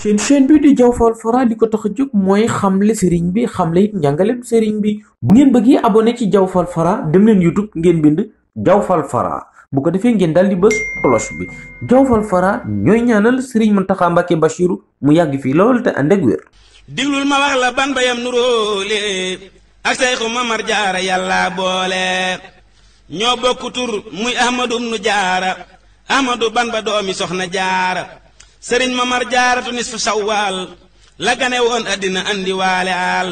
seen chaîne bi di Diaw Fall Fara li ko tax a jóg mooy xamle sëriñ bi xamle it njàngaleem sëriñ bi bu ngeen bëggee abonné ci Diaw Fall Fara dem leen YouTube ngeen bind Diaw Fall Fara bu ko defee ngeen daal di bës cloche bi Diaw Fall Fara ñooy ñaanal sëriñ Mountakha Mbacké Bachirou mu yàgg fii lool te ànd ak wér. diglul ma wax la ban bayam nuróole ak Sayxu Mamar Jaara yàlla boole ñoo bokk tur muy Ahmadu ibnu Jaara Ahmadu ban ba doomi soxna Jaara sëriñ Mamar Jaaratu nisfu Sawwal la gane woon àddina andi waale aal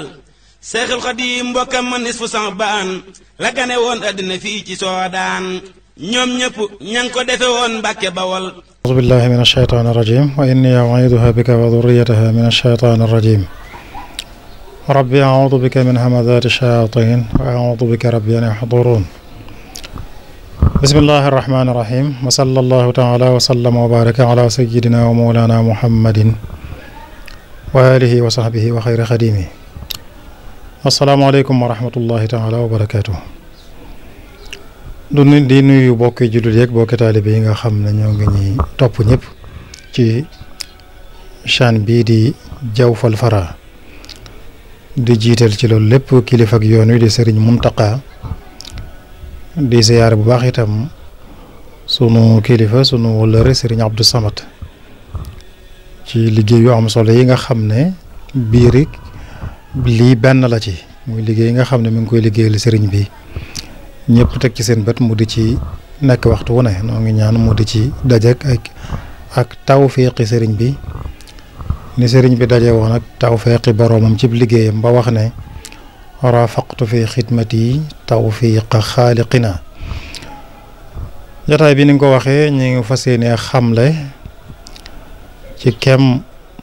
Seexul Xadiim mbokkam ma nisfu Sa'baan la gane woon àddina fii ci Soodaan ñoom ñëpp ña ngi ko defe woon Mbàkke Bawol. أعوذ بالله من الشيطان الرجيم وإني أعيذها بك وذريتها من الشيطان الرجيم ربي أعوذ بك من همزات الشياطين وأعوذ بك ربي أن يحضرون بسم الله الرحمن الرحيم وصلى الله تعالى وسلم وبارك على سيدنا ومولانا محمد وآله وصحبه وخير خديمه السلام عليكم ورحمة الله تعالى وبركاته du di nuyu bokki jullit yeeg bokki taalibe yi nga xam ne ñoo ngi ñuy topp ñëpp ci chaîne bii di Diaw Fall Fara di jiital ci loolu lépp kilifa ak yoon wi di Serigne Mountakha di ziyaare bu baax itam sunu kilifa sunu wëllëre Serigne Abdou Samad ci liggéey yu am solo yi nga xam ne biir lii benn la ci muy liggéey yi nga xam ne mi ngi koy liggéeyal Serigne bi. ñëpp teg ci seen bët mu di ci nekk waxtu wu ne noo ngi ñaan mu di ci dajek ak tawféqi sëriñ bi ni sëriñ bi daje woon ak tawféqi boroomam ci liggéeyam ba wax ne rafaqtu fi xidmati tawfiqa xaaliqina jataay bi ni nga ko waxee ñu ngi fas yéene xamle ci kem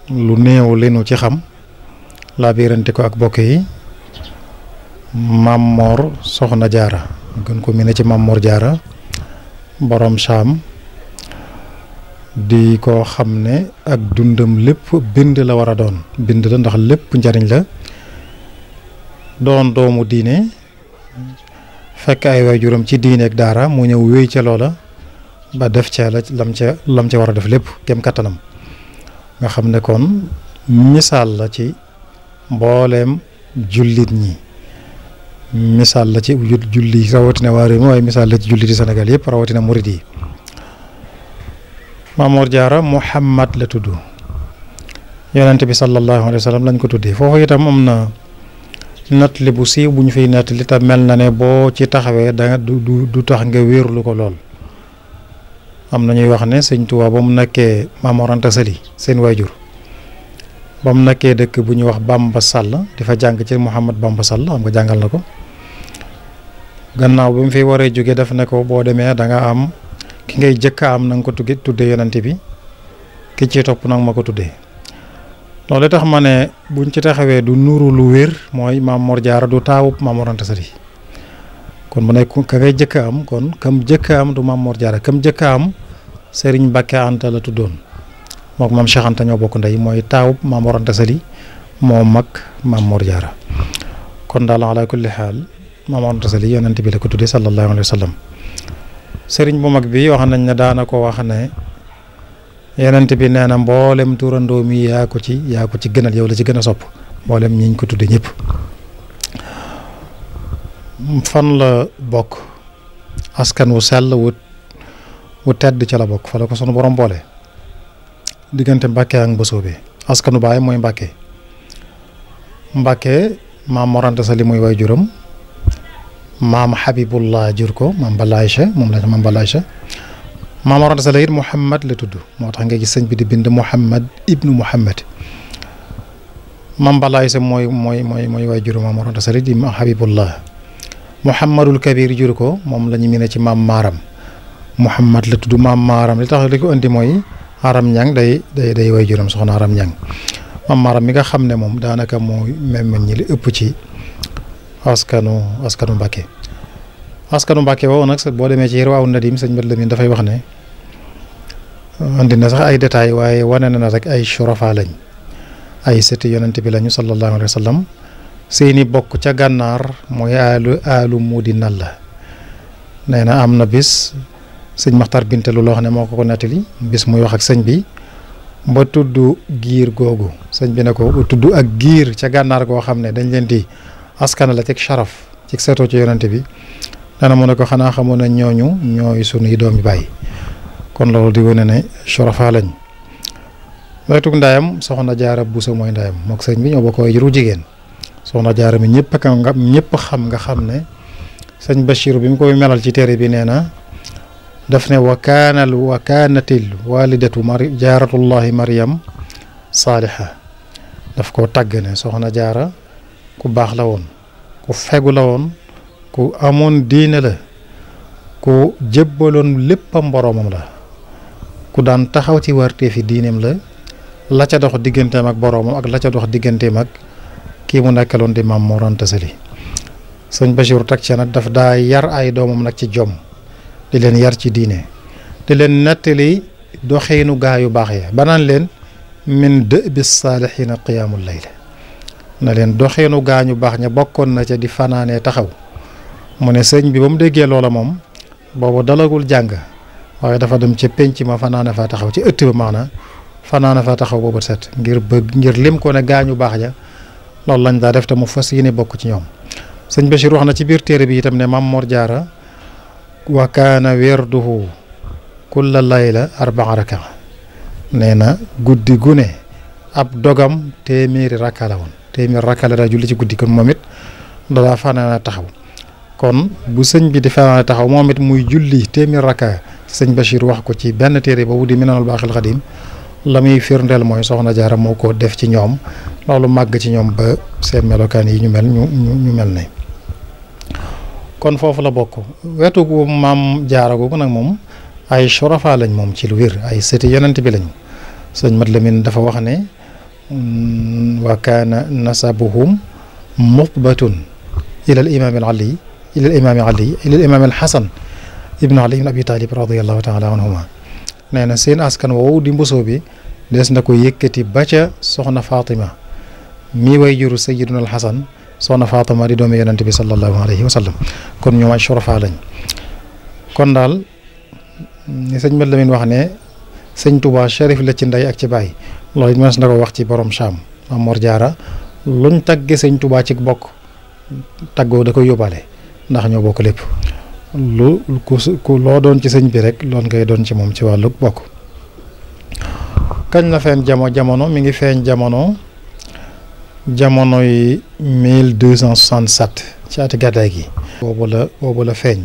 lu néew li nu ci xam laa biirante ko ak bokk yi Maam Mor Soxna Jaara gën ko mine ci Maam Mor Jaara borom saam di ko xam ne ak dundam lépp bind la war a doon bind la ndax lépp njariñ la doon doomu diine fekk ay waajuram ci diine ak daara mu ñëw wéy ca loola ba def ca lam ca war a def lépp kem kattanam nga xam ne kon misaal la ci mbooleem jullit ñi misaal la ci julli rawatina waa réew mi waaye misaal la ci julli di Sénégal yëpp rawatina murid yi Maam Mor Jaara Muhammad la tudd yonent bi sallallahu alayhi wa sallam lañ ko tuddee foofu itam am na nattali bu siiw bu ñu fiy nattali te mel na ne boo ci taxawee danga du tax nga wéerlu ko lool am na ñuy wax ne Sëñ Tuubaa ba mu nekkee Maam Mor Anta Sali seen waajur ba mu nekkee dëkk bu ñuy wax Bamba Sall di fa jàng ci Mouhamad Bamba Sall xam nga jàngal na ko gannaaw bi mu fi waree jóge def ne ko boo demee da nga am ki ngay jëkk am na nga ko tuddee yonante bi ki ci topp nag ma ko tuddee loolu tax ma ne buñ ci taxawee du nuru lu wér mooy Maam Mor Jaara du taawub Maam Mor Anta Sali kon mu ne ka ngay jëkk am kon kam jëkk am du Maam Mor Jaara kam jëkk am Serigne Mbacké Anta la tuddoon mook Maam Cheikh Anta ñoo bokk ndey mooy taawub Maam Mor Anta Sali moo mag Maam Mor Jaara kon daal ala kulli xaal Maam Mor Anta Sali yonent bi la ko tuddee sallallahu alayhi wa sallam sëriñ bu mag bi wax nañ ne daana ko wax ne yonent bi nee na mboolem turandoo mi yaa ko ci gënal yow la ci gën a sopp mboolem ñiñ ko tuddee ñëpp fan la bokk askan wu sell wu tedd ca la bokk fa la ko sunu borom boole diggante Mbàkke ak Mbusoobe askanu baay mooy Mbàkke Maam Mor Anta Sali mooy waajuram maam Habibullah jur ko maam Balla Aysa moom la maam Balla Aysa Maam Mor Anta Sali it Muhammad la tudd moo tax nga gis sëñ bi di bind Muhammad ibnu Muhammad maam Balla Aysa mooy waajuru Maam Mor Anta Sali di Habibullah Muhammadul Kabir jur ko moom la ñu mine ci maam Maaram Muhammad la tudd maam Maaram li tax li ko indi mooy Aram Ñang day way juram soxna Aram Ñang Maam Maaram mi nga xam ne moom daanaka mooy meññ ñi li ëpp ci askanu Mbàkke woowu nag boo demee ci Irwaawu Nadim sëñ Mat Lamin dafay wax ne andi na sax ay détails waaye wane na rek ay shurafa lañ ay sëti yonent bi lañu sallallahu alayhi wa sallam seeni bokk ca gànnaar mooy aalu Mudi Nalla nee na am na bis sëñ Maxtar Binta lu loo xam ne moo ko nettali bis muy wax ak sëñ bi ba tudd giir googu sëñ bi ne ko ba tudd ak giir ca gànnaar goo xam ne dañ leen di askana la teg sharaf ci seetoo ci yonante bi dana mu ne ko xanaa xamoon na ñooñu ñooy sunuy doomi bàyyi kon loolu di wane ne shurafa lañ wetuk ndayam soxna jaara buso mooy ndayam mook sëñ bi ñoo bokk juru jigéen soxna jaara mi ñëpp xam nga xam ne sëñ Bachir bi mu koy melal ci téere bi nee na daf ne wa kaanatil walidatu jaaratullahi Maryam saaliha daf koo tàgg ne soxna jaara ku baax la woon ku fegu la woon ku amoon diine la ku jébbaloon léppam boroomam la ku daan taxaw ci warteefi diineem la ca dox digganteem ak boroomam ak la ca dox digganteem ak kii mu nekkaloon di Maam Mor Anta Sali sëñ Bachir teg ca nag daf daa yar ay doomam nag ci jom di leen yar ci diine di leen nettali doxeenu gaa yu baax ya ba naan leen min dëbi saalihiina qiyaamul layl na leen doxeenu gaa ñu baax ña bokkoon na ca di fanaanee taxaw mu ne sëñ bi ba mu déggee loola moom boobu dalagul jàng waaye dafa dem ca penc ma fanaane faa taxaw ci ëtt ba maanaam fanaane faa taxaw boobu set ngir lim ko ne gaa ñu baax ja loolu lañ daa def te mu fas yéene bokk ci ñoom sëñ Bachir wax na ci biir téere bi itam ne Maam Mor Jaara wa kaana wirduhu kulla layla 4 raka nee na guddi gu ne ab dogam téeméeri rakka la woon téeméeri rakka la daa julli ci guddi kon moom it daa fanaane taxaw kon bu sëñ bi di fanaane taxaw moom it muy julli téeméeri rakka sëñ Bachir wax ko ci benn téere boobu di Minanul Baaxil Xadim la muy firndeel mooy soxna Jaara moo ko def ci ñoom loolu màgg ci ñoom ba seen melokaan yi ñu mel ne kon foofu la bokk wetu gu Maam Jaara googu nag moom ay shurafa lañ moom ci lu wér ay sëti yonent bi lañ sëñ Mat Lamin dafa wax ne wa kaana nasabuhum muqbatun ila al imaam al Hasan ibnu Ali ibn Abi Talib radiyallahu taala anhuma nee na seen askan woowu di mbosoo bi des na ko yëkkati ba ca soxna Fatima mi way juru sayyiduna al Hasan soxna Fatima di doomi yonent bi sallallahu alayhi wa sallam kon ñoom ay shurafa lañ kon daal ni sëñ Mat Lamin wax ne sëñ Touba sharif la ci ndey ak ci baay loolu it mënees na ko wax ci borom Cham Maam Mor Jaara luñ tagge sëñ Touba ci bokk taggoo da koy yóbbaale ndax ñoo bokk lépp ku loo doon ci sëñ bi rek loolu ngay doon ci moom ci wàllu bokk. kañ la feeñ jamono mi ngi feeñ jamono yi 1267 ci ati gàddaay gi. boobu la feeñ.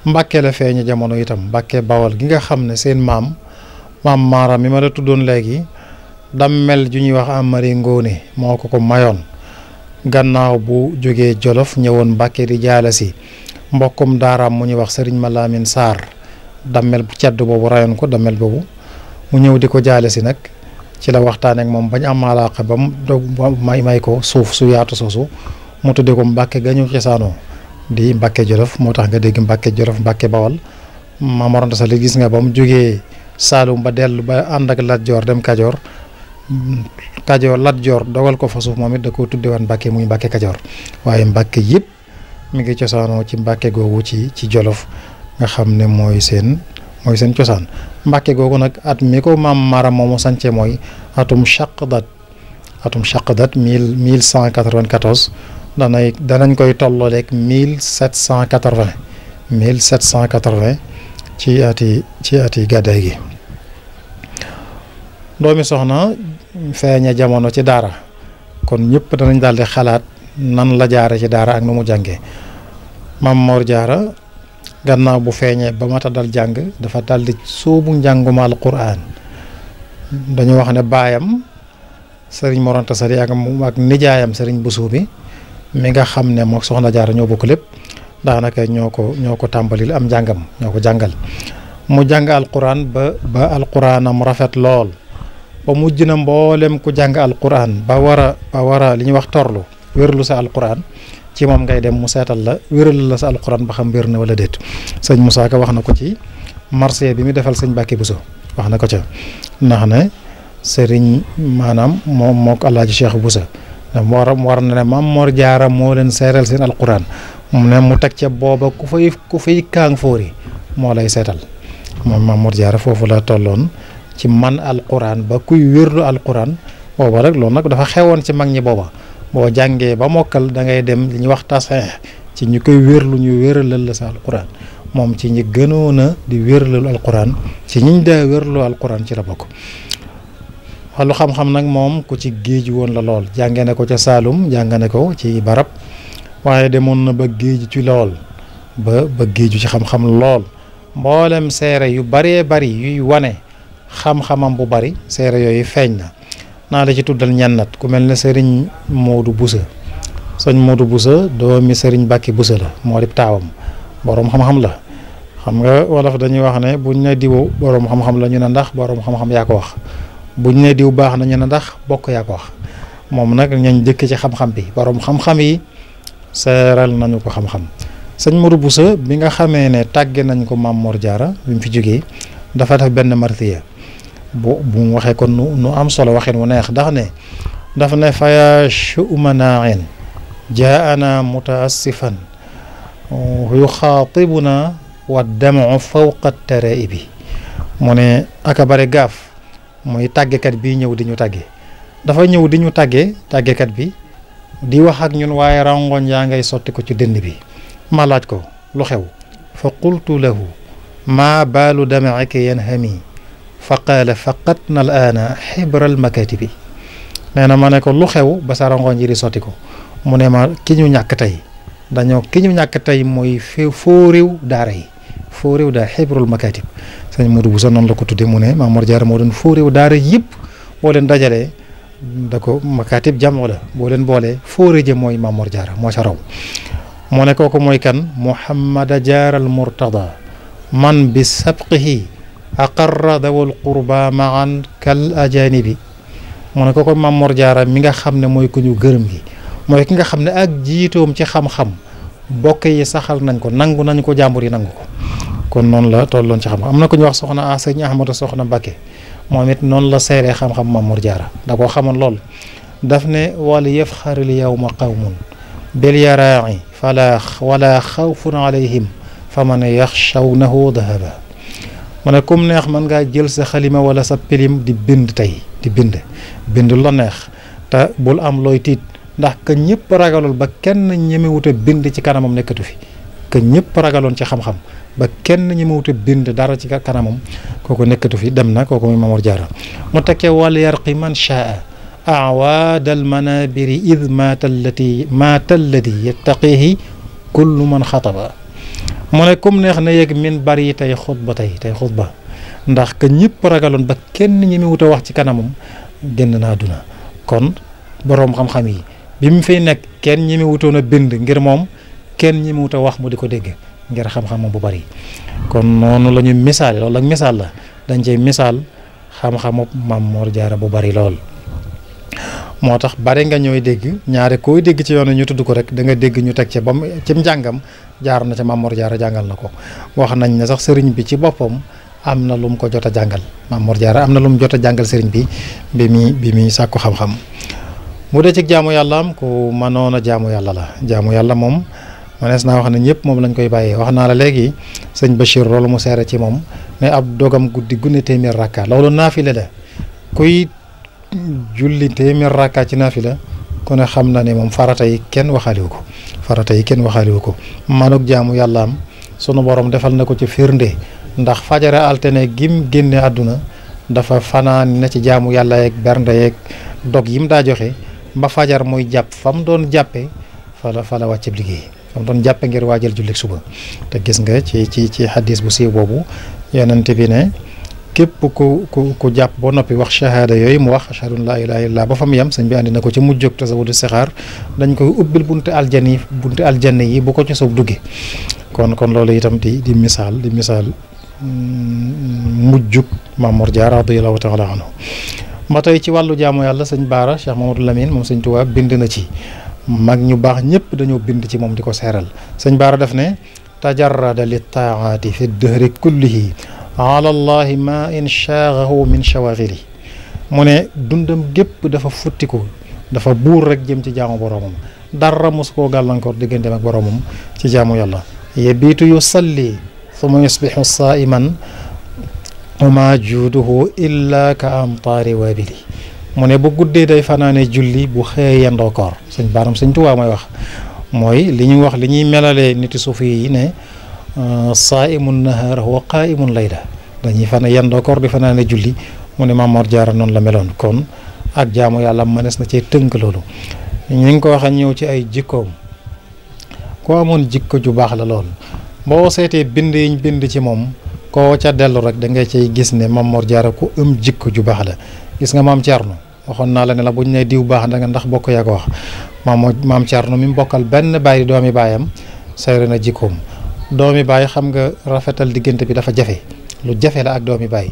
Mbàkke la feeñe jamono itam Mbàkke Bawol gi nga xam ne seen maam Maaram mi ma la tuddoon léegi dammel ju ñuy wax Amari Ngoone moo ko mayoon gannaaw bu jógee Jolof ñëwoon Mbàkke di jaala si mbokkum daaraam mu ñuy wax Sëriñ Malamin Sarr dammel bu cedd boobu rayoon ko dammel boobu mu ñëw di ko jaale si nag ci la waxtaan ak moom bañ am alaaka ba mu may ko suuf su yaatu soosu mu tuddee ko Mbàkke gañu cosaanoo di Mbàkke Jolof moo tax nga dégg Mbàkke Jolof Mbàkke Bawol Maam Mor Anta Sali gis nga ba mu jógee Saalum ba dellu ba ànd ak Lat Joor dem Kajoor Lat Joor dogal ko fa suuf moom it da ko tuddewaat Mbàkke muy Mbàkke Kajoor waaye Mbàkke yëpp mi ngi cosaanoo ci Mbàkke googu ci Jolof nga xam ne mooy seen cosaan Mbàkke googu nag at mi ko Maam Maaram moomu sance mooy atum Chaqdat 1194 danañ koy tollooleeg 1780 ci ati gàddaay gi. doomi soxna feeña jamono ci daara kon ñëpp danañ daal di xalaat nan la jaare ci daara ak nu mu jàngee Maam Mor Jaara gannaaw bu feeñee ba mata dal jàng dafa dal di sóobu njànguma alquran dañu wax ne baayam Sëriñ Mor Anta Sali ak nijaayam Sëriñ Busu bi mi nga xam ne mook soxna Jaara ñoo bokk lépp daanaka ñoo ko tàmbalil am njàngam ñoo ko jàngal mu jàng alquran ba alquranam rafet lool ba mujj na mboolem ku jàng alquran ba war a li ñuy wax torlu wérlu sa alquran ci moom ngay dem mu seetal la wéral la sa alquran ba xam wér na wala déet sëñ Moussa Ka wax na ko ci marché bi mu defal sëñ Mbàkke Buso wax na ko ca ndax ne sëriñ maanaam moo ko Alaaji Cheikh Buso mu war na ne Maam Mor Jaara moo leen seetal seen alquran mu ne mu teg ca booba ku fay kaang fóori moo lay seetal moom Maam Mor Jaara foofu la tolloon ci man alquran ba kuy wérlu alquran booba rek loolu nag dafa xewoon ci mag ñi booba boo jàngee ba mokkal da ngay dem li ñuy wax tasxiix ci ñu koy wérlu ñu wéralal la sa alquran moom ci ñi gënoon a di wérlalu alquran ci ñiñ daa wérlu alquran ci la bokk. wàllu xam-xam nag moom ku ci géeju woon la lool jàngee na ko ca Saalum jàng na ko ci barab waaye demoon na ba géeju ci lool ba géeju ci xam-xam lool mboolem seere yu baree bari yuy wane xam-xamam bu bari seere yooyu feeñ na naa la ci tuddal ñennat ku mel ne sëriñ Modou Boussa sëñ Modou Boussa doomi sëriñ Bàkki Boussa la moo di taawam boroom xam-xam la xam nga wolof dañuy wax ne buñ ne diw boroom xam-xam la ñu ne ndax boroom xam-xam yaa ko wax buñ ne diw baax na ñu ne ndax bokk yaa ko wax moom nag ñañ jëkk ci xam-xam bi boroom xam-xam yi seeral nañu ko xam-xam sëñ Modou Boussa bi nga xamee ne tàgge nañ ko Maam Mor Jaara bi mu fi jógee dafa def benn martiya bu mu waxee kon nu am solo waxin wu neex ndax ne dafa ne faya shumanaain jaana mutaassifan yuxaatibuna wa damu fawqa taraibi mu ne aka bare gaaf mooy tàggekat bi ñëw di ñu tàgge dafa ñëw di ñu tàggekat bi di wax ak ñun waaye rangoñ yaa ngay sotti ko ci dënn bi ma laaj ko lu xew fa qultu lahu maa baalu dam'ika yanhami fa qaala faqatna al aana xibral makatibi nee na ma ne ko lu xew ba sa rangoñ yi di sotti ko mu ne ma ki ñu ñàkk tey mooy foo réew daara yi foo réew daara xibrul makatib sëñ Modou Bousso noonu la ko tuddee mu ne Maam Mor Jaara moo doon foo réew daara yëpp boo leen dajalee da ko makatib jamoo la boo leen boolee foo réew mooy Maam Mor Jaara moo sa raw mu ne kooku mooy kan Muhammada Jaaral Murtada man bi sabqihi aqarra dawal qurba maan kal ajanibi mu ne kooku Maam Mor Jaara mi nga xam ne mooy ku ñu gërëm gi mooy ki nga xam ne ak jiitoom ci xam-xam bokk yi saxal nañ ko nangu nañ ko jàmbur yi nangu ko kon noonu la tolloon ci xam-xam am na ku ñu wax soxna sëñ Ahmadu soxna Mbakke moom it noonu la seeree xam-xam Maam Mor Jaara da koo xamoon lool daf ne wal yafxaril yawma qawmun bil yaraa'i wala xawfun alayhim fa man yaxshawnahu dahaba mu ne kum neex mën ngaa jël sa xalima wala sa pilim di bind tey di bind la neex te bul am looy tiit ndax que ñëpp ragaloon ba kenn ñemewut a bind ci kanamam nekkatu fi que ñëpp ragaloon ci xam-xam ba kenn ñemewut a bind dara ci kanamam kooku nekkatu fi dem na kooku muy Maam Mor Jaara mu tekkee wal yarqi man shaa awaadal manabiri id maata alladi yattaqihi kullu man xataba mu ne comme neex na yéeg min bari tey xutba ndax que ñëpp ragaloon ba kenn ñemewut a wax ci kanamam génn na àdduna kon boroom xam-xam yi bi mu fiy nekk kenn ñi mu wutoon a bind ngir moom kenn ñi mu wut a wax mu di ko dégg ngir xam-xamam bu bari kon noonu la ñu misaal loolu ak misaal la dañ cey misaal xam-xamu Maam Mor Jaara bu bari lool. moo tax bari nga ñooy dégg ñaare koy dégg ci yoonu ñu tudd ko rek da nga dégg ñu teg ca ba ci njàngam jaar na ca Maam Mor Jaara jàngal na ko wax nañ ne sax sëriñ bi ci boppam am na lu mu ko jot a jàngal Maam Mor Jaara am na lu mu jot a jàngal sëriñ bi bi muy sàkku xam-xam. mu dee ci jaamu yàlla am ku mënoon a jaamu yàlla la jaamu yàlla moom manees naa wax ne ñëpp moom lañ koy bàyyee wax naa la léegi sëñ Bachir loolu mu seere ci moom ne ab dogam guddi gunne téeméer rakka loolu naafile la kuy julli téeméer rakka ci naafila ku ne xam na ne moom farata yi kenn waxaaliwu ko manuk jaamu yàlla am sunu borom defal na ko ci firnde ndax fajare altine gim génne àdduna dafa fanaan na ci jaamu yàlla yeeg bernde yeeg dog yim daa joxe ba fajar muy jàpp fa mu doon jàppe fa la wàcceb liggéey fa mu doon jàppe ngir waajal jullit suba te gis nga ci xadis bu siiw boobu yonent bi ne képp ku jàpp ba noppi wax shahada yooyu mu wax ashhadu an laa ilaaha illallaah ba fa mu yem sëñ bi andi na ko ci mujjug tasawudu sixaar dañ koy ubbil bunti aljanna yi bu ko ci soob dugge kon loolu itam di misaal mujjug Maam Mor Jaara radiyallaahu taala anhu ba tey ci wàllu jaamu yàlla sëñ Baara Cheikh Mamadou Lamine moom sëñ Tuubaa bind na ci mag ñu baax ñëpp dañoo bind ci moom di ko seeral sëñ Baara def ne tajarrada li taaati fi dëhri kullihi ala llahi ma in shaaghahu min shawaghili mu ne dundam gépp dafa futtiku dafa buur rek jëm ci jaamu boroomam dara mos koo gàllankoor digganteem ak boroomam ci jaamu yàlla yebiitu yusalli thumma yusbihu saa'iman wama juuduhu illa ka amtaari wabili mu ne bu guddee day fanaane julli bu xëyee yendoo koor sëñ baaram sëñ Tuubaa mooy wax mooy li ñuy wax li ñuy melalee niti suufi yi ne saaimun nahaar wa qaaimun layla dañuy fana yendoo koor di fanaane julli mu ne Maam Mor Jaara noonu la meloon kon ak jaamu yàlla mënees na cee tënk loolu ñu ngi ko wax a ñëw ci ay jikkoom ko amoon jikko ju baax la lool boo seetee bind yiñ bind ci moom koo ca dellu rek da ngay cay gis ne Maam Mor Jaara ku jikko ju baax la gis nga Maam Cerno waxoon naa la ne la buñ ne diw baax nga ndax bokk yaa ko wax Maam Cerno mi mu bokkal benn bàyyi doomi baayam sayre na jikkoom doomi baay xam nga rafetal diggante bi dafa jafe lu jafe la ak doomi baay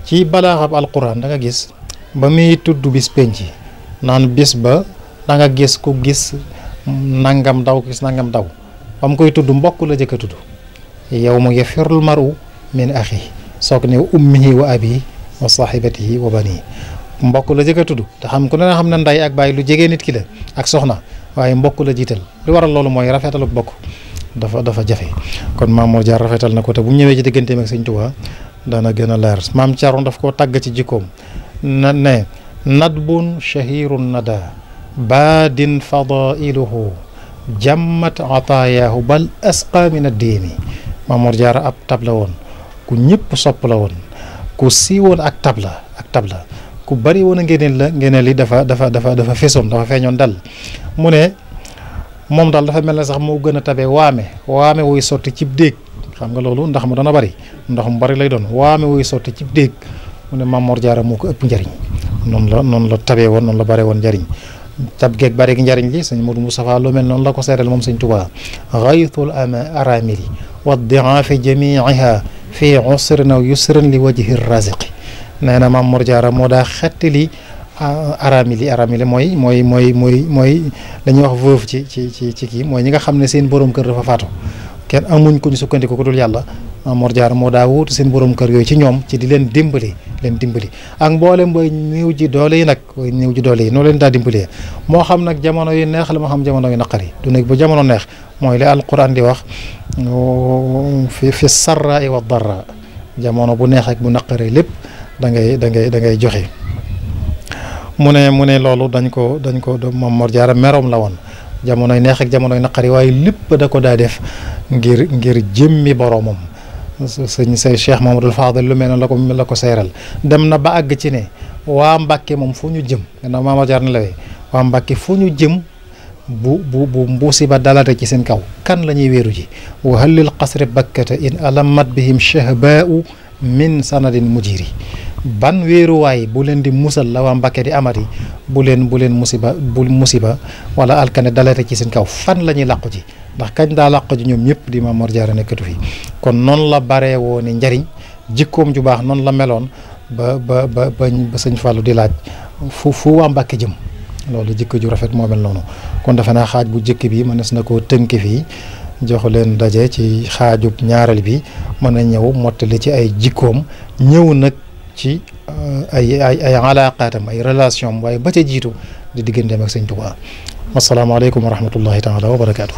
ci balaaxab alquran da nga gis ba muy tudd bis penc naan bis ba da nga gis ku gis nangam daw gis nangam daw ba mu koy tudd mbokk la jëkk a tudd yawma yafirul maru min axi soog ne ummihi wa abi wa sahibatihi wa bani mbokk la jëkk a tudd te xam ku ne xam na nday ak bàyyi lu jege nit ki la ak soxna waaye mbokk la jiital li waral loolu mooy rafetaluk bokk dafa jafe kon Maam Mor Jaara rafetal na ko te bu ñëwee ci digganteem ak Sëñ Tuubaa dana gën a leer Maam Cerno daf koo tàgg ci jikkoom na ne nadbun shahirun nada baadin fadailuhu jammat ataayahu bal asqa min addiini Maam Mor Jaara ab tab la woon ku ñëpp sopp la woon ku siiwoon ak tab la ku bari woon a ngeneel li dafa fesoon dafa feeñoon dal mu ne moom daal dafa mel ne sax moo gën a tabe waame wuy sotti cib déeg xam nga loolu ndax mu dana bari ndox mu bari lay doon waame wuy sotti cib déeg mu ne Maam Mor Jaara moo ko ëpp njariñ noonu la tabee woon noonu la bare woon njariñ tab geeg bari gi njariñ li sëñ Modou Moustapha lu mel noonu la ko seeral moom Sëñ Tuubaa gaytul aramili wa diaafi jamiiha fi usrin aw yusrin li wajhi raziqi nee na Maam Mor Jaara moo daa xettali aramili mooy dañuy wax veuve ci kii mooy ñi nga xam ne seen borom kër dafa faatu kenn amuñ ko ñu sukkandiku ku dul yàlla Maam Mor Jaara moo daa wuutu seen borom kër yooyu ci ñoom ci di leen dimbali ak mboolem booy néew ji doole yi nag noo leen daa dimbalee moo xam nag jamono yu neex la moo xam jamono yu naqari du nekk bu jamono neex mooy li alquran di wax fi sarra wa darra jamono bu neex ak bu naqari lépp da ngay joxe mu ne loolu dañ ko Maam Mor Jaara meroom la woon jamonoy neex ak jamonoy naqari waaye lépp da ko daa def ngir jëmmi boroomam sëñ say Cheikh Mamadou Fadel lu mel noonu la ko seeral dem na ba àgg ci ne waa Mbàkke moom fu ñu jëm gannaaw Maam Mor Jaara ne lawee waa Mbàkke fu ñu jëm bu mbuusi ba dalate ci seen kaw kan la ñuy wéeru ji wa halil qasri bakkata in alamat bihim shahbaau min sanadin mujiri ban wéeruwaay bu leen di musal la waa Mbàkke di amati bu leen musiba wala alkane dalate ci seen kaw fan la ñuy làqu ji ndax kañ daa làqu ji ñoom ñëpp di Maam Mor Jaara nekkatu fi kon noonu la baree woo ni njariñ jikkoom ju baax noonu la meloon ba sëñ Fallou di laaj fu waa Mbàkke jëm loolu jikko ju rafet moo mel noonu kon defe naa xaaj bu jëkk bi mënees na koo tënk fii joxu leen daje ci xaajub ñaareel bi mën a ñëw mottali ci ay jikkoom ñëw nag ci ay alaaqaatam ay relation waaye ba ca jiitu di digganteem ak Sëñ Tuubaa. asalaamaaleykum wa rahmatullahi taala wa barakaatu.